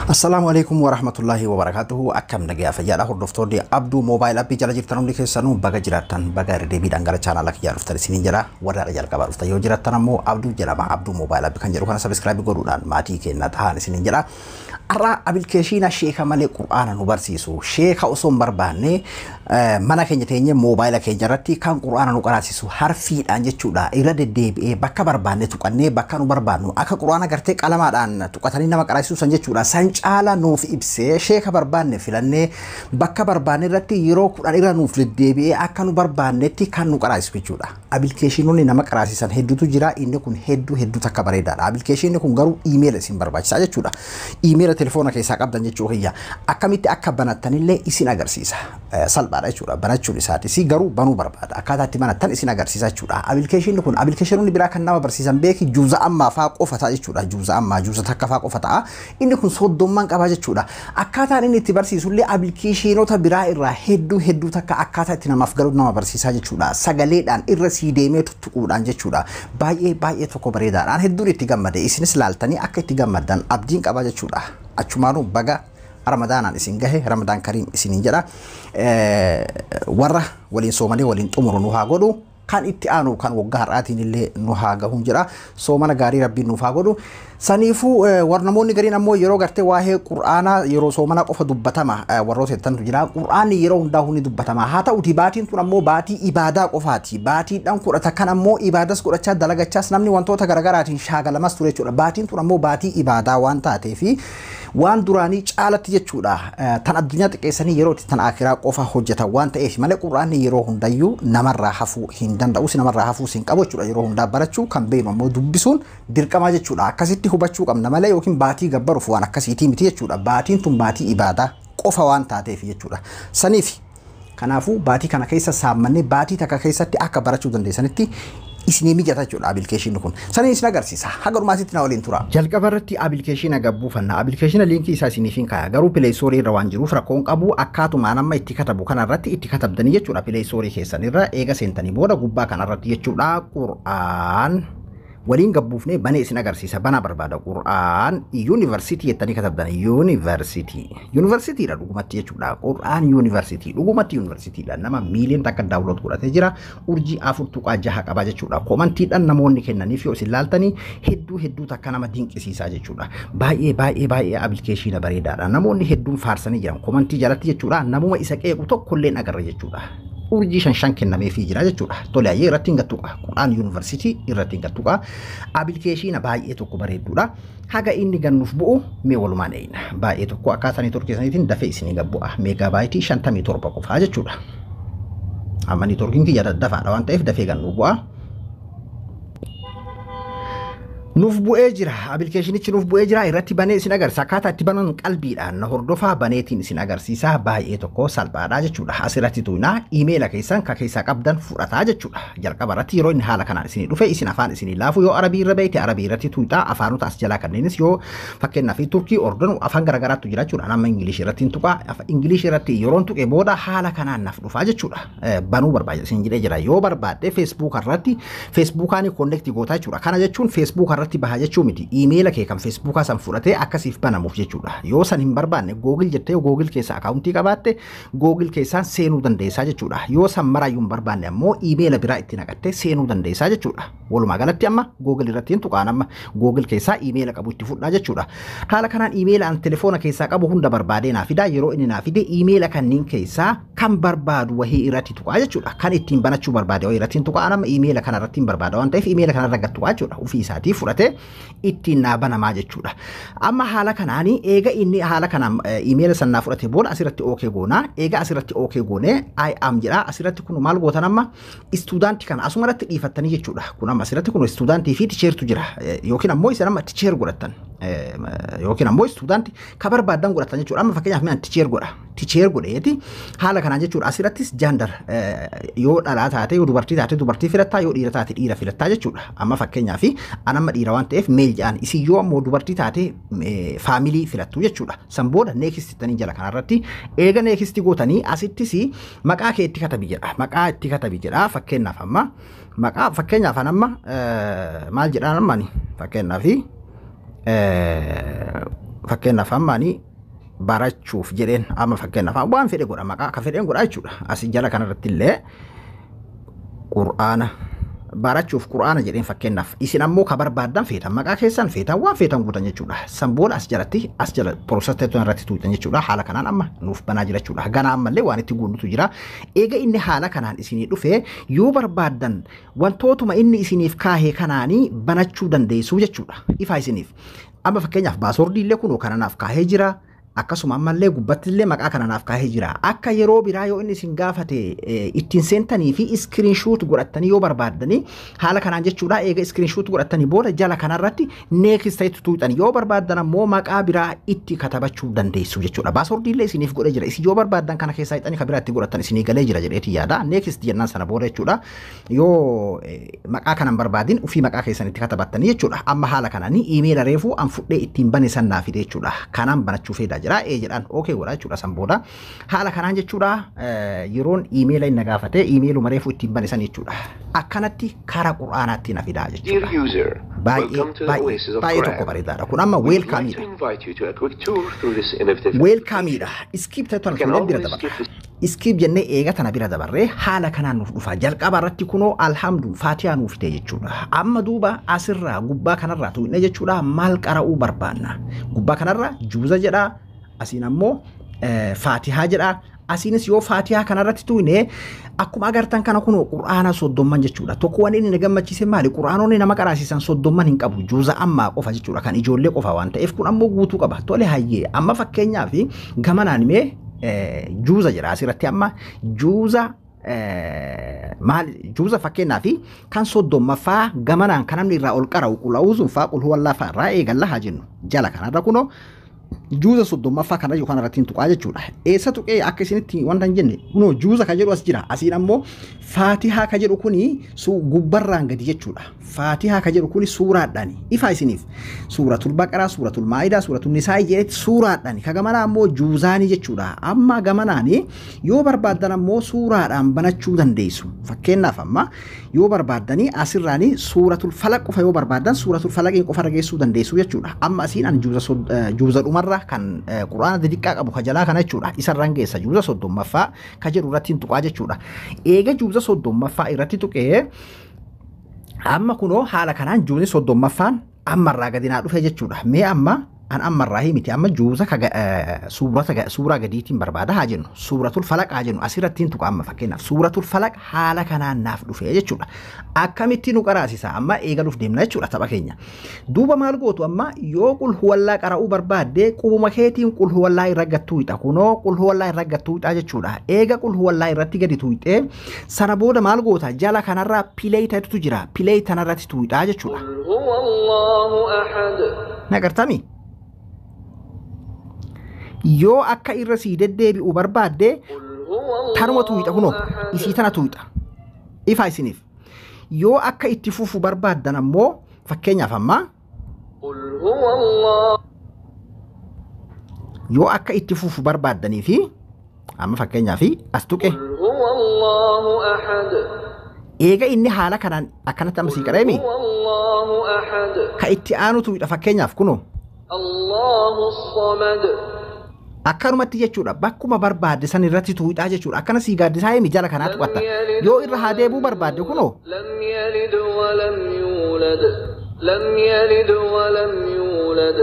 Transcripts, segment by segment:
Assalaamu alaikum warahmatullahi wabarakatuhu. Akkam nagayaa fayyaadha hordoftoonni Abduu Mobile App jala jirtan hundi keessanuu, baga jiraattan, baga irra deebiidhaan gara chaanaala kiyyaa dhuftan isiniin jedha. Warra haadha jalqabaa dhuftan yoo jiraattan ammoo Abduu jedhama. Abduu Mobile App kan jedhu kana subscribe godhuudhaan maatii keenya tahaan isiniin jedha. Har'a application sheeka malee qur'aana nu barsiisu, sheeka osoo hin barbaanne mana keenya teenyee moobaayila keenya irratti kan qur'aana nu qaraasisu harfiidhaan jechuudha. Irra deddeebi'ee bakka barbaanne tuqannee bakka nu barbaannu akka qur'aana gartee qalamaadhaan tuqatanii nama qaraasisu san jechuudha. San caala nuuf ibsee sheeka barbaanne filannee bakka barbaanne irratti yeroo 10 irra nuuf deddeebi'ee akka nu barbaannetti kan nu qaraasisu jechuudha. Appilikeeshinoonni nama qaraasisan hedduutu jira. Inni kun hedduu hedduu takka bareedaadha. Appilikeeshinni kun garuu iimeela isin barbaachisa jechuudha. Iimeela telefoona keessaa qabdan jechuu kiyya. Akkamitti akka banattanillee isin agarsiisa. Salphaadha jechuudha. Banachuun isaatis garuu banuu barbaada. Akkaataa itti banattan isin agarsiisa jechuudha. Appilikeeshinni kun appilikeeshinoonni biraa kan nama barsiisan beeki juuza ammaa faa qofa ta'a jechuudha. Juuza ammaa juuza takka faa qofa ta'a. Inni kun 30 qaba jechuudha. Akkaataan inni itti barsiisullee appilikeeshinoota biraa irraa hedduu hedduu takka akkaataa itti namaaf galu nama barsiisaa jechuudha. Sagaleedhaan irra sii deemee tuttuquudhaan jechuudha. Baay'ee baay'ee tokko bareedaadhaan hedduun itti gammade. Isinis laaltanii akka itti gammaddan abdiin qaba jechuudha. Achumaanuu baga Ramadaanaan isin gahe, Ramadaan Kariim isiniin jedha. Warra waliin soomanii waliin xumuru nu haa godhu. Kan itti aanu kan waggaa har'aatiin illee nu haa gahuun jedha. Soomana gaarii Rabbiin nuuf haa godhu. Saniifuu warra namoonni gariin ammoo yeroo gartee waa'ee qur'aanaa yeroo soomanaa qofa dubbatama warroota jettantu jira. Qur'aanni yeroo hundaa ni dubbatama. Haa ta'uti baatiin tun ammoo baatii ibaadaa qofaati. Baatiidhaan kudhata kan ammoo ibaadas godhachaa dalagachaas namni wantoota garaagaraatiin shaagalamas ture jechuudha. Baatiin tun ammoo baatii ibaadaa waan taateefi waan duraanii caalatti jechuudha. Tan addunyaa xiqqeessanii yeroo itti tan akiraa qofa hojjetan waan ta'eef malee qur'aanni yeroo hundayyuu namarraa hafuu hin danda'us, namarraa hafuus hin qabu jechuudha. Yeroo hundaa barachuu kan beeknu ammoo dubbisuun dirqama jechuudha. Akkasitti hubachuu qabna malee yookiin baatii gabbaruuf waan akkasiitii miti jechuudha. Baatiin tun baatii ibaadaa qofa waan taateef jechuudha. Saniif kanaafuu baatii kana keessa saammannee baatii takka keessatti akka barachuu dandeessanitti isinii mijata jechuudha appilikeeshinni kun. Saniin isin agarsiisa. Haga dhumaatitti na waliin tura. Jalqaba irratti appilikeeshina gabbuufanna. Appilikeeshina liinkii isaa isiniif hin kaaya. Garuu Play Store irra waan jiruuf rakkoon qabu akkaatumaan amma itti katabu kanarratti itti katabdanii jechuudha. Play Store keessan irra eega seentanii booda gubbaa kanarratti jechuudha. Qur'aan waliin gabbuufnee banee isin agarsiisa. Banaa barbaada. Qur'aan Yuunivarsiitii jettanii katabdan. Yuunivarsiitii. Yuunivarsiitiidha dhugumatti jechuudha. Qur'aan Yuunivarsiitii. Dhugumatti yuunivarsiitiidha. Nama miiliyoona takka download godhatee jira. Urjii 4.6 qaba jechuudha. Komantiidhaan namoonni kennaniif yoo isin laaltanii hedduu hedduu takka nama dinqisiisaa jechuudha. Baay'ee baay'ee baay'ee appilikeeshina bareedaadha. Namoonni hedduun faarsanii jiran komantii jalatti jechuudha. Namuma isa qeequ tokkollee agarra jechuudha. Urjii 5 5 kennameefii jira jechuudha. Tole ayyee irratti hin gattuqa. Qur'aan Yuunivarsiitii irratti hin gattuqa. Appilikeeshina baay'ee tokko bareedduudha. Haga inni gannuuf bu'u mee walumaan eeyina. Baay'ee tokko akkaataa neetworkii saniitiin dafee isinii gabbu'a. Meegaabaayitii 57 qofaa jechuudha. Amma neetworkiin kiyya daddafaadha waan ta'eef dafee gannuuf bu'a. Nuuf bu'ee jira. Appilikeeshinichi nuuf bu'ee jira. Irratti banee isin agarsiisa. Akkaataa itti banan qalbiidhaan na hordofaa, baneetiin isin agarsiisa. Baay'ee tokko salphaadha jechuudha. Asirratti tuqnaa iimeela keessan ka keessaa qabdan fudhataa jechuudha. Jalqaba irratti yeroo inni haala kanaan isinii dhufe isin afaan isinii laafu yoo Arabii irra beekte Arabii irratti tuqxaa. Afaanota as jalaa kanneenis yoo fakkeenyaaf Turkii, Ordon, afaan garaagaraatu jira jechuudha. Nama Ingilishii irratti hin tuqaa. Ingilishii irratti yeroon tuqe booda haala kanaan naaf dhufaa jechuudha. Banuu barbaada isin jedhee jira. Yoo barbaadde Feesbuuk irratti Feesbuukaan connect gootaa jechuudha. Kana jechuun Feesbuuk irratti baha jechuu miti. Iimeela kee kan Feesbuukaa san fudhatee akkasiif banamuuf jechuudha. Yoo san hin barbaanne Google jettee Google keessa akaawuntii qabaatte Google keessaan seenuu dandeessaa jechuudha. Yoo san maraayyuu hin barbaanne ammoo iimeela biraa itti naqattee seenuu dandeessaa jechuudha. Walumaa galatti amma Google irratti hin tuqaan, amma Google keessaa iimeela qabu itti fudhaa jechuudha. Haala kanaan iimeela an telefoona keessaa qabu hunda barbaadee naa fidaa. Yeroo inni naa fide iimeela kanneen keessaa kan barbaadu wahii irratti tuqaa jechuudha. Kan ittiin banachuu barbaade wahii irratti hin tuqaan, amma iimeela kana irratti hin barbaada waan ta'eef iimeela kana irra tuqaa jechuudha. Ofii isaatii fudhatee ittiin naa banamaa jechuudha. Amma haala kanaanii eega inni haala kanaan iimeela san naa fudhate booda asirratti okay goonaa. Eega asirratti okay goonee I am jedha. Asirratti kun maal gootan? Amma student kana asuma irratti dhiifattanii jechuudha. Kun amma asirratti kun student fi teachertu jira. Yookiin ammoo isin amma teacher godhattan. Yookiin ammoo student ka barbaaddan godhattan jechuudha. Amma fakkeenyaaf mi'aan teacher godha. Teacher godheeti haala kanaan jechuudha. Asirrattis gender yoo dhalaa taate, yoo dubartii taate dubartii filattaa, yoo dhiira taate dhiira filattaa jechuudha. Amma fakkeenyaaf an amma dhiira waan ta'eef male jedhaan, isin yoo ammoo dubartii taate female filattu jechuudha. San booda next jettanii jala kanarratti eega next gootanii asittis maqaa kee itti katabi jedha. Maqaa itti katabi jedha. Fakkeenyaaf amma maqaa fakkeenyaaf an amma maal jedhaan ammani fakkeenyaaf Fakkeenyaaf amma ani barachuuf jedheen amma fakkeenyaaf waan fedhe godha, maqaa akka fedheen godha jechuudha. Asii jala kanarratti illee qur'aana barachuuf qur'aana jedheen fakkeenyaaf. Isin ammoo ka barbaaddan feetan maqaa keessan feetan waan feetan guutan jechuudha. San booda as jalatti as jala process irratti tuutan jechuudha. Haala kanaan amma nuuf banaa jira jechuudha. Ganaa ammallee waan itti guunnutu jira. Eega inni haala kanaan isinii dhufe yoo barbaaddan wantootuma inni isiniif kaahee kanaanii banachuu dandeessu jechuudha. Ifaa isiniif. Amma fakkeenyaaf password illee kunoo kana naaf kaahee jira. Akkasuma ammallee gubbatti illee maqaa kana naaf kaahee jira. Akka yeroo biraa yoo inni isin gaafate ittiin seentanii fi screenshot godhattanii yoo barbaaddanii haala kanaan jechuudha. Eega screenshot godhattanii booda jala kanarratti next itti tuuxan, yoo barbaaddan ammoo maqaa biraa itti katabachuu dandeessu jechuudha. Password illee isiniif godhee jira. Isin yoo barbaaddan kana keessaa hixanii kan biraa itti godhattan isinii galee jira jedheeti yaada. Next jennaan sana booda jechuudha. Yoo maqaa kana hin barbaadin ofii maqaa keessan itti katabattanii jechuudha. Amma haala kanaanii iimeela reefuu an fudhee ittiin bane san naa fide jechuudha. Kanaan banachuu feedaa jira. Ee jedhaan okay godha jechuudha san booda. Haala kanaan jechuudha yeroon iimeela inni gaafate iimeeluma reefuu ittiin bane san jechuudha. Akkanatti karaa qur'aanaatti na fidaa jechuudha. Dear user, Baay'ee welcome to the baay'ee Oasis of baay'ee tokko Quran. bareedaadha. Kun amma We would like welcome to iidha. invite you to a quick tour through this innovative Welcome iidha. Skip ta'e tana You can fuullee bira always dabarra. skip this Skip jennee eega tana bira dabarree haala kanaan nuuf dhufa. Jalqaba irratti kunoo alhamdu faatihaa nuuf fide jechuudha. Amma duuba asirraa gubbaa kanarraa tuqne jechuudha maal qara'uu barbaanna. Gubbaa kanarra juuza jedha. Asiin ammoo faatihaa jedha. Asiinis yoo faatihaa kanarratti tuqne akkuma agartan kana kunoo qur'aana 30 jechuudha. Tokko wanni inni na gammachiise maali? Qur'aanonni nama qaraasisan 30 hin qabu. Juuza ammaa qofa jechuudha. Kan ijoollee qofa waan ta'eef kun ammoo guutuu qaba. Tole hayyee amma fakkeenyaaf gamanaan mee juuza jedha asirratti amma juuza maal juuza fakkeenyaaf kan 30ffaa gamanaan kan namni irraa ol qara'u qula'uuzuun faa qul huwallaa fa'aa irraa eegalla haa jennu. Jala kanarra kunoo juuza 30ffaa kana yookaan irratti tuqaa jechuudha. Eessa tuqee akka isinitti wanta hin jenne kunoo juuza ka jedhu as jira. Asiin ammoo faatihaa ka jedhu kuni gubbarraan gadi jechuudha. Faatihaa ka jedhu kuni suuraadhaani. Ifaa isiniif. Suuratul Baqaraa, Suuratul Maa'idaa, Suuratul Nisaa'i jedhetti suuraadhaani. Ka gamanaa ammoo juuzaanii jechuudha. Amma gamanaani yoo barbaaddan ammoo suuraadhaan banachuu dandeessu. Fakkeenyaaf amma yoo barbaaddanii asirraanii Suuratul Falaq qofa yoo barbaaddan Suuratul Falaqiin qofa geessuu dandeessu jechuudha. Amma asiin ani juuza dhumarra kan quraana xixiqqaa qabu ka jalaa kana jechuudha. Isarraan geessa juuza 30ffaa ka jedhu irratti hin tuqaa jechuudha. Eega juuza 30ffaa irratti tuqee amma kunoo haala kanaan juuzni 30ffaan ammarraa gadi naa dhufe jechuudha. Mee amma an ammarraa himiti amma juuza suuraa gadiitiin barbaada haa jennu. Suuratul Falaq haa jennu asirratti hin tuqa amma fakkeenyaaf Suuratul Falaq haala kanaan naaf dhufe jechuudha. Akkamitti nu qaraasisa amma eegaluuf deemna jechuudha tapha keenya. Duuba maal gootu amma yoo qul huwallaa qara'uu barbaadde qubuma keetiin qul huwallaa irra gattuu hixa. Kunoo qul huwallaa irra gattuu hixa jechuudha. Eega qul huwallaa irratti gadi tuuxee sana booda maal goota jala kanarraa play ta'etu jira. Play tanarratti tuuxaa jechuudha. قل هو الله أحد. Nagartami? Yoo akka irra sii deddeebi'u barbaadde قل هو tanuma tuuxa kunoo الله أحد. Isii tana tuuxa. Ifaa isiniif. Yoo akka itti fufu barbaaddan ammoo fakkeenyaaf amma قل هو الله yoo akka itti fufu barbaaddanii fi amma fakkeenyaaf as tuqe قل هو الله أحد. Eega inni haala kanaan akkanatti amma sii قل qareemi هو الله أحد. Ka itti aanu tuuxa fakkeenyaaf kunoo الله الصمد. Akkanumatti jechuudha bakkuma barbaadde san irratti tuuxaa jechuudha akkana sii gaaddisaa himi jala kanaa لم tuqatta يلد yoo irra haa ولم deebuu barbaadde kunoo لم يلد ولم يولد لم يلد ولم يولد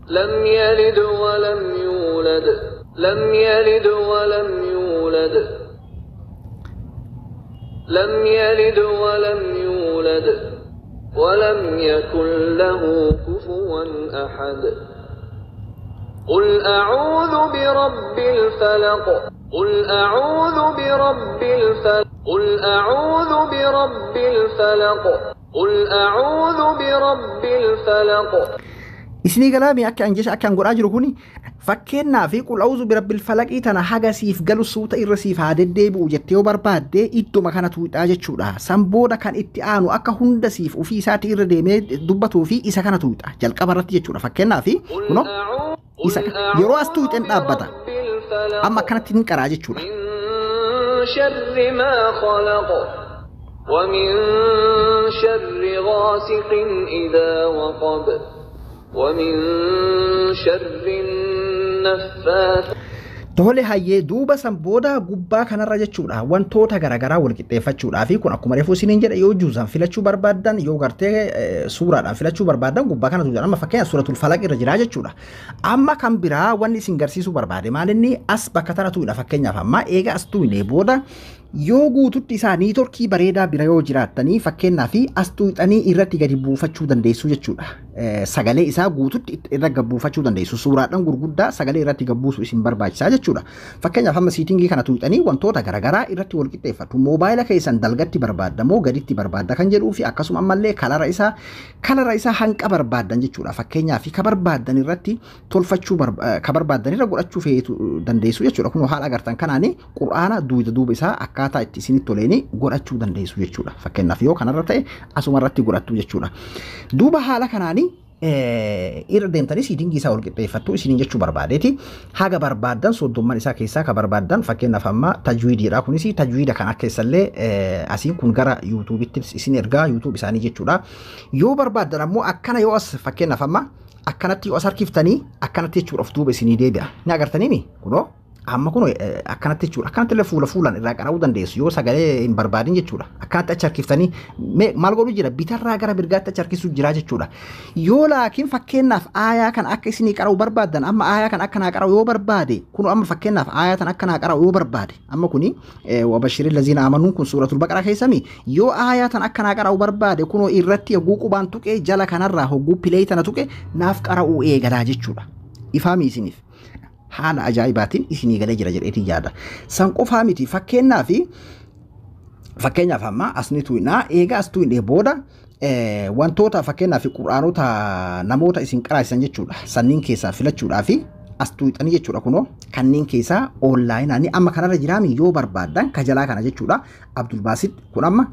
لم يلد ولم يولد لم يلد ولم يولد لم يلد ولم يولد ولم يكن له كفوا أحد. قل أعوذ برب الفلق قل أعوذ برب الفلق قل أعوذ برب الفلق قل أعوذ برب الفلق. Isinii galaami akka an jecha akka an godhaa jiru kuni fakkeenyaa fi qul a'uuzu birabbil falaqii tana haga siif galu suuta irra siif haa deddeebi'u jettee yoo barbaadde idduma kana tuuxaa jechuudha. San booda kan itti aanu akka hunda siif ofii isaatii irra deemee dubbatuu fi isa kana tuuxa jalqaba irratti jechuudha. Fakkeenyaa fi قل kunoo أعوذ isa قل أعوذ yeroo as tuuxeen dhaabbata. برب الفلق Amma akkanatti hin qaraa jechuudha. من شر ما خلق ومن شر غاسق إذا وقب. ومن شر النفاث Tole, hayyee, duuba san booda gubbaa kanarra jechuudha wantoota garaagaraa wal qixxeeffachuudhaa fi kun akkuma reefuu isiniin jedhe, yoo juuzaan filachuu barbaaddan, yoo gartee suuraadhaan filachuu barbaaddan, gubbaa kanatu jira. Amma fakkeenyaaf Suuratul Falaq irra jira jechuudha. Amma kan biraa wanni isin garsiisuu barbaade maalinni as bakka tana tuqna. Fakkeenyaaf amma eega as tuqnee booda, yoo guututti isaa networkii bareedaa bira yoo jiraattanii, fakkeenyaaf as tuqxanii irratti gadi buufachuu dandeessu jechuudha. Sagalee isaa guututti irra gad buufachuu dandeessu. Suuraadhaan gurguddaa sagalee irratti gad buusu isin barbaachisaa jechuudha. Fakkeenyaaf amma settingii kana tuqxanii wantoota garaagaraa irratti wal qixxeeffatu. Moobaayila keessan dalgatti barbaadda moo gaditti barbaadda kan jedhuu fi akkasuma ammallee colora isaa hanqa barbaaddan jechuudha. Fakkeenyaaf ka barbaaddan irratti tolfachuu, ka barbaaddan irra godhachuu feetu dandeessu jechuudha. Kun haala agartan kanaani Qur'aana duuba duuba isaa akkaataa itti isinitti toleeni godhachuu dandeessu jechuudha. Fakkeenyaaf yoo kanarra ta'e asuma irratti godhattu jechuudha. Duuba haala kanaani irra deemtanii settingii isaa wal qixxeeffattu isiniin jechuu barbaadeeti. Haga barbaaddan 30n isaa keessaa ka barbaaddan, fakkeenyaaf amma tajwiidiidha, kunis tajwiida kan akka keessallee asiin kun gara YouTubeitti isin ergaa, YouTube isaanii jechuudha. Yoo barbaaddan ammoo akkana yoo as fakkeenyaaf amma akkanatti yoo as harkiftanii akkanatti jechuudha of duuba isinii deebi'a. Ni agartaniimi kunoo amma kun akkanatti jechuudha. Akkanatti illee fuula fuulaan irraa qara'uu dandeessu yoo sagalee hin barbaadin jechuudha. Akkanatti achi harkiftanii maal godhu jira, bitarraa gara mirgaatti achi harkisuu jira jechuudha. Yoo laakiin fakkeenyaaf aayaa kan akka isinii qara'uu barbaaddan, amma aayaa kan akka naa qara'u yoo barbaade, kun amma fakkeenyaaf aayaa tan akka naa qara'u yoo barbaade, amma kuni وبشر الذين آمنوا kun Suuratul Baqaraa keessami, yoo aayaa tan akka naa qara'uu barbaade, kunoo irratti hogguu qubaan tuqee jala kanarraa hogguu play tana tuqe naaf qara'uu eegalaa jechuudha. Ifaami isiniif? Haala ajaa'ibaatiin isinii galee jira jedheetiin yaada. San qofaa miti, fakkeenyaaf amma asni tuqnaa, eega as tuqnee booda wantoota fakkeenyaaf Qur'aanota namoota isin qaraasisan jechuudha. Sanniin keessaa filachuudhaa fi as tuqxanii jechuudha, kunoo kanneen keessaa onlineaanii amma kanarra jiraami, yoo barbaaddan ka jalaa kana jechuudha. Abdulbaasit kun amma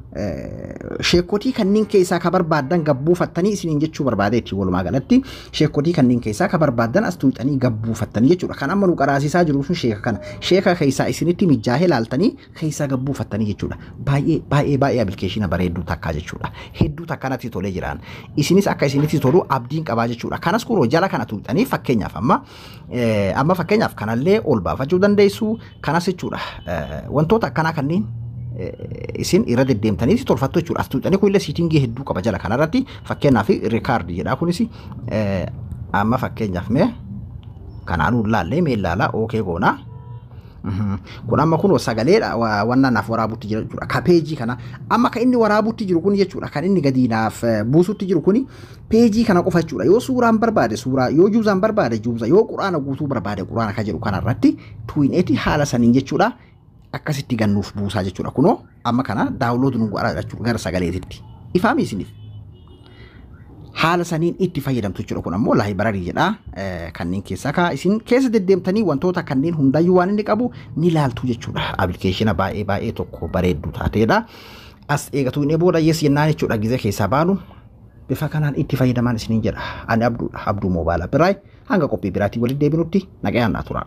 sheekotii kanneen keessaa ka barbaaddan gabbuufattanii isiniin jechuu barbaadeetti. Walumaa galatti sheekotii kanneen keessaa ka barbaaddan as tuqxanii gabbuufattanii jechuudha. Kan amma nu qaraasisaa jiru sun sheeka kana, sheeka keessaa isinitti mijaahee laaltanii keessaa gabbuufattanii jechuudha. Baay'ee baay'ee baay'ee applicationa bareedduu takkaa jechuudha. Hedduu takkanatti tolee jiraan, isinis akka isinitti tolu abdiin qabaa jechuudha. Kanas kunoo jala kana tuqxanii fakkeenyaaf amma fakkeenyaaf kanallee ol baafachuu dandeessu kanas jechuudha. Wantoota akkanaa kanneen isin irra deddeemtanii tolfattu jechuudha. As tuqxanii kunillee settingii hedduu qaba jala kanarratti, fakkeenyaaf record jedha kunis. Amma fakkeenyaaf mee kanaanuu laallee mee ilaalaa, okay goonaa. Kun amma kun sagaleedha wanna naaf waraabutti jira jechuudha. Ka peejii kana amma kan inni waraabutti jiru kun jechuudha. Kan inni gadi naaf buusutti jiru kun peejii kana qofa jechuudha. Yoo suuraan barbaade suuraa, yoo juuzaan barbaade juuza, yoo Quraana guutuu barbaade Quraana ka jedhu kanarratti tuwineeti haala saniin jechuudha. Akkasitti gannuuf buusaa jechuudha. Kunoo amma kana download nu godhaa jechuudha gara sagaleetitti. Ifaami isiniif? Haala saniin itti fayyadamtu jechuudha. Kun ammoo library jedha. Kanneen keessaa ka isin keessa deddeemtanii wantoota kanneen hundayyuu waan inni qabu ni laaltu jechuudha. Applicationa baay'ee baay'ee tokko bareedduu taateedha. As eegatu inni booda yes jennaan jechuudha, gizee keessaa baanu bifa kanaan itti fayyadamaan isiniin jedha. Ani Abduudha. Abduu Moobaayilaa biraay. Hanga qophii biraatii walitti deebinutti nagayaan naa tura.